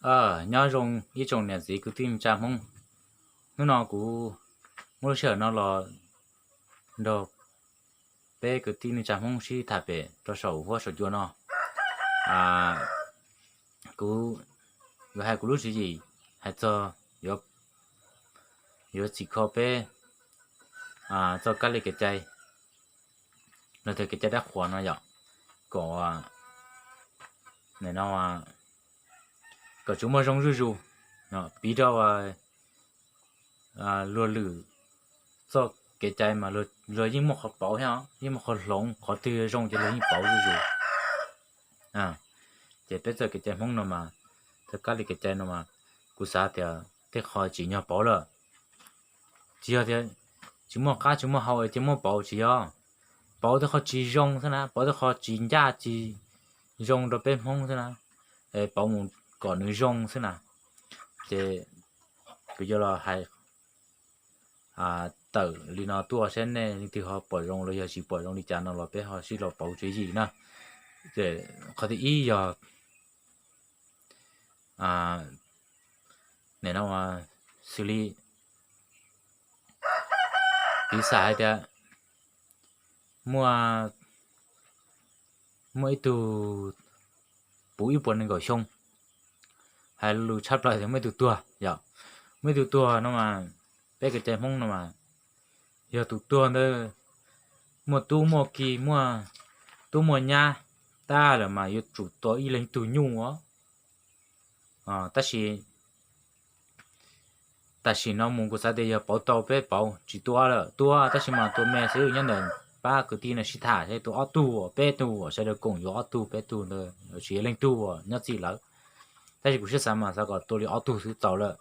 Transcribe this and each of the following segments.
Nyob zoo ib tsoom niam txiv kwv tij neej tsa Hmoob, hnub no kuv muab lub sij hawm no los nrog peb kwv tij neej tsa Hmoob sib tham pem rau saum huab saum cua no. Kuv yuav hais kuv lub tswv yim hais txog yuav txhim kho peb txoj kab li kev cai, los tias kev cai dab qhuas no yom, kom no kom tsuas muaj zoo zuj zus. Piv rau luag lwm txoj kev cai mas luag yeej muaj qhov pauv thiab yeej muaj qhov hloov, qhov twg zoo ces luag yeej pauv zuj zus. Ces peb txoj kev cai Hmoob no mas, txoj kab li kev cai no mas, kuv xav tias tej qho tsim nyog pauv lawm. Tsis yog tias tsis muaj qab tsis muaj hau es cia muab pauv, tsis yog. Pauv tej qho tsis zoo xwb na, pauv tej qho tsis ncaj tsis zoo rau peb Hmoob xwb na, pauv mus kom nws zoo xwb na. Ces kuv yuav los hais tawm li no tuaj saib nej leej twg ho pom zoo los yog tsis pom zoo li cas no los peb ho sib los pauv tswv yim na. Qhov thib ib yog, nim no xws li piv xam hais tias muaj, muaj ib tug puv ib puas nees nkaum xyoo, hais lus tshaj plaws tias muaj ib tug tuag yom. Muaj ib tug tuag no mas, peb kev cai Hmoob no mas, yog tus tuag ntawd muaj tub muaj ki, muaj tub muaj nyab tag lawm mas yuav tsum tua ib leeg tug nyuj os. Tab sis tam sim no mus kuv xav tias yog pauv tau peb pauv, tsis tua lawm tua tab sis mas tua me xwb. Nyob ntawm pab kwv tij no sib tham seb tua ob tug, peb tug, sawv daws koom yuav ob tug peb tug ntawd, tsis yog leej tug uas nyob txij lawm. Tab sis kuv siab xav mas xav kom tua li ob tug xwb txaus lawm.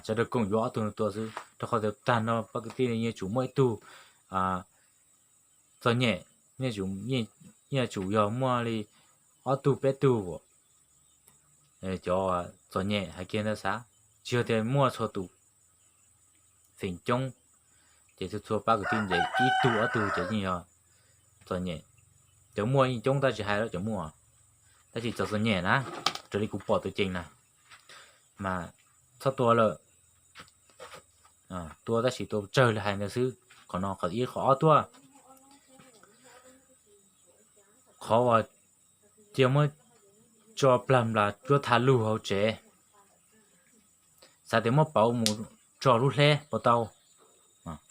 Sawv daws koom yuav ob tug no tua xwb, rau qhov tias tag nrho pab kwv tij yeej yuav tsum muaj ib tug txom nyem, yeej yuav tsum yog muaj li ob tug peb tug. Cov txom nyem hais kiag ntawd xav, tsis yog tias muaj txhua tus. Feem coob ces txhua txhua pab kwv tij ntes ib tug ob tug ces yeej yog txom nyem. Cov muaj yeej coob tab sis hais lawm cov muaj, tab sis cov txom nyem na, raws li kuv pom tus cees na, mas txhob tua lawm. Tua tab sis tua tsawg li hais ntawd xwb. Qhov no qhov ib. Qhov ob tuaj, qhov uas cia muab tso plag nplas cuab tha lug hauv tsev, xav tias muab pauv mus tso lub hleb puas tau.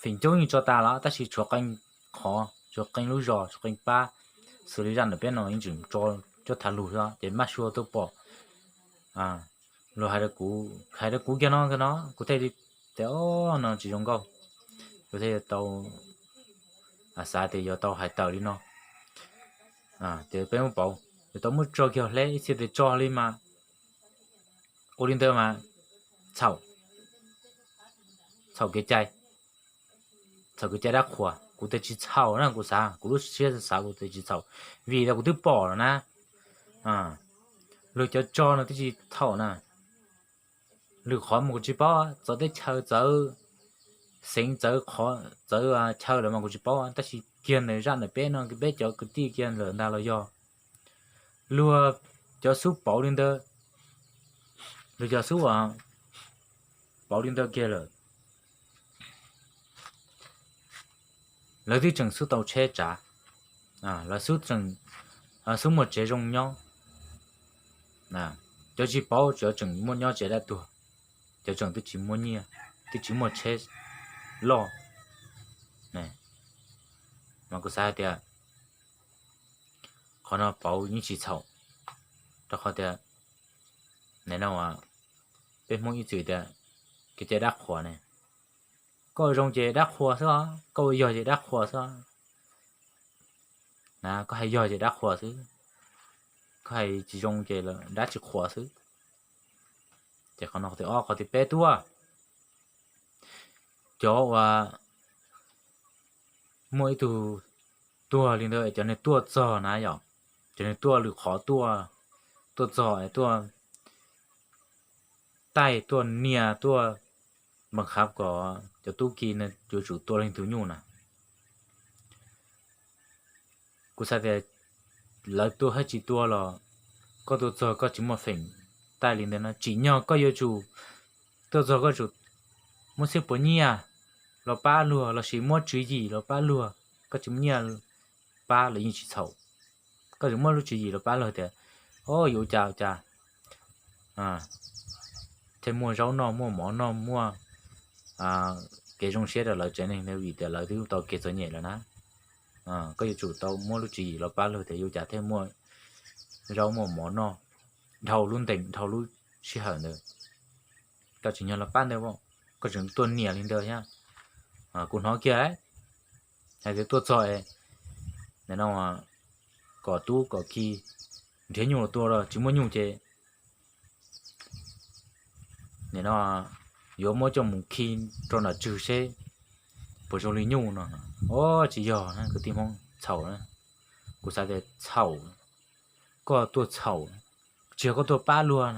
Feem coob yeej tso tas los tab sis tshuav qee qhov, tshuav qee lub zos, tshuav qee pab, xws li zaj ntawm peb no yeej tseem tso cuab tha lug xwb ces mab sua tuaj pom. Luag hais rau kuv, hais rau kuv kiag no no kuv thiaj li tias o, no tsis zoo nkauj. Kuv thiaj tau xav tias yuav tau hais tawm li no. Ces peb muab pauv, yuav tau muab tso kiag hleb, ib txhia tias tso li mas, ua li ntawd mas txhaum, txhaum kev cai, txhaum kev cai dab qhuas. Kuv tias tsis txhaum na, kuv xav, kuv lub siab xav kuv tias tsis txhaum, vim tias kuv twb pom lawm na. Luag cov tso no twb tsis txhaum na. Lwm qhov mas kuv tsis paub, txawv teb chaws, txawv xeev, txawv qhov, txawv chaw lawm mas kuv tsis paub, tab sis kiag ntawm zaj ntawm peb no, peb cov kwv tij kiag lawm ntag los yog luag cov xub pauv li ntawd, luag cov xub pauv li ntawd kiag lawm, lawv twb tseem xub tau tsheb tsav, lawv xub tseem, xub muaj tsev zoo nyob. Cov tsis pauv, cov tseem muaj nyob tsev dab tuag, cov tseem twb tsis muaj nyiaj, twb tsis muaj tsheb loj. Mas kuv xav hais tias qhov no pauv yeej tsis txhaum, rau qhov tias nim no peb Hmoob ib txwm tias kev cai dab qhuas ne, koj zoo ces dab qhuas xwb os, koj ua yog ces dab qhuas xwb os. Koj hais yog ces dab qhuas xwb, koj hais tsis zoo ces dab tsis qhuas xwb. Ces qhov no qhov thib ob. Qhov thib peb tuaj, cov uas muaj ib tug tuag li ntawd, cov neeg tuaj txog na yom, cov neeg tuaj lwm qhov tuaj, tuaj txog es tuaj taij tuaj nias tuaj npaj khav kom cov tub ki no yuav tsum tua leej twg nyuj na. Kuv xav tias lawv tua thiab tsis tua los koj tuaj txog koj tsis muaj feem Tag li ntawd no tsim nyog koj yuav tsum tuaj txog koj tsum muab xib puas nyiaj los pab luag lossis muab tswv yim los pab luag. Koj tsis muaj nyiaj pab los yeej tsis txhaum, koj tseem muab lub tswv yim los pab luag tias, o, yuav ua cas ua cas thiaj muaj zaub noj, muaj mov noj, muaj kev zoo siab rau lawv tsev neeg ntawd vim tias lawv twb tau kev txom nyem lawm na. Koj yuav tsum tau muab lub tswv yim los pab luag tias yuav ua cas thiaj muaj zaub muaj mov noj dhau lub ntees dhau lub sij hawm ntawd. Koj tseem yog los pab ntawd, koj tseem tuaj nias li ntawd thiab. Kuv hnov kiag hais tias tuaj txog nim no kom tub kom ki nrhiav nyuj los tua los tsis muaj nyuj ces nim no yuav muab coj mus khi rau nram tswg seb puas zoo li nyuj no. O, tsis yog na kwv tij Hmoob, txhaum na. Kuv xav tias txhaum, koj tuaj txhaum, tsis yog koj tuaj pab luag,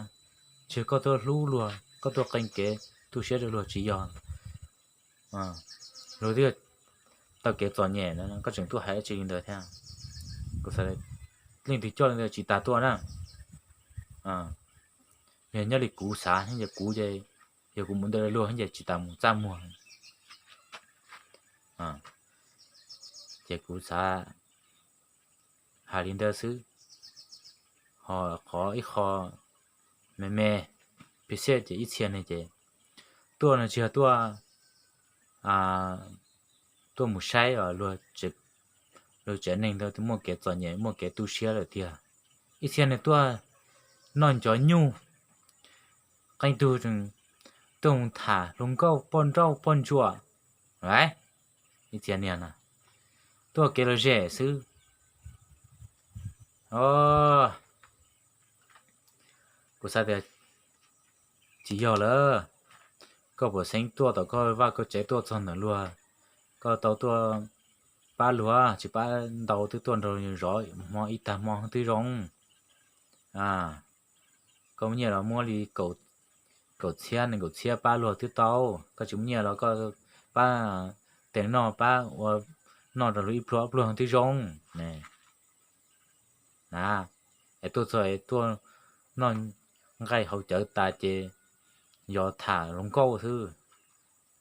tsis yog koj tuaj hlub luag, koj tuaj qee kev tu siab rau luag tsis yog. Luag twb tau kev txom nyem na koj tseem tuaj hais tsis li ntawd thiab. Kuv xav leej twg coj li ntawd tsis tas tuaj na. Yog nyob li kuv xav ces kuv ces, yog kuv mus ntawd luag ces tsis tas mus txaj muag. Ces kuv xav hais li ntawd xwb. Ho qhov ib qho me me phiv xiab ces ib txhia neeg ces tuaj no tsis yog tuaj, tuaj mus saib luag tsev neeg ntawd muaj kev txom nyem muaj kev tu siab lawm tiag. Ib txhia neeg tuaj noj ncov nyuj, qee tug tuaj mus tham hluas nkauj poj nrauj poj ntsuam. Ib txhia niag na tuaj kev lom zem xwb. O, kuv xav tias tsis yog lawm. Koj puas xeeb tuaj tom koj vaj koj tsev tuaj txog ntawm luag, koj tau tuaj pab luag tsis pab ntau twb tuaj nrog zov hmo ib tag hmo twb zoo. Koj muaj nyiaj los muab li kaum txhiab nees nkaum txhiab pab luag twb tau. Koj tsis muaj nyiaj los koj pab teev noj pab ua noj rau luag ib pluag ob pluag twb zoo. Na, es tuaj txog es tuaj noj nqaij haus cawv tas ces yog tham hluas nkauj xwb.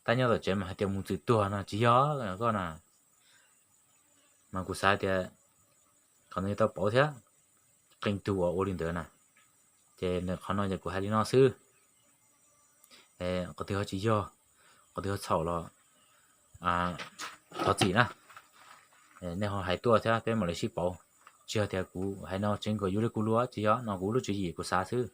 Tab nyob tom tsev mas hais tias mus txwm tuag no tsis yog koj na. Mas kuv xav tias qhov no tau pauv thiab, qee tug uas ua li ntawd na. Ces qhov no ces kuv hais li no xwb. Qhov twg ho tsis yog, qhov twg ho txhaum los thov txim na. Nej ho hais tuaj thiab peb mam li sib pauv. Tsis yog tias kuv hais no tseev kom yus li kuv lus, tsis yog, no kuv lub tswv yim kuv xav xwb.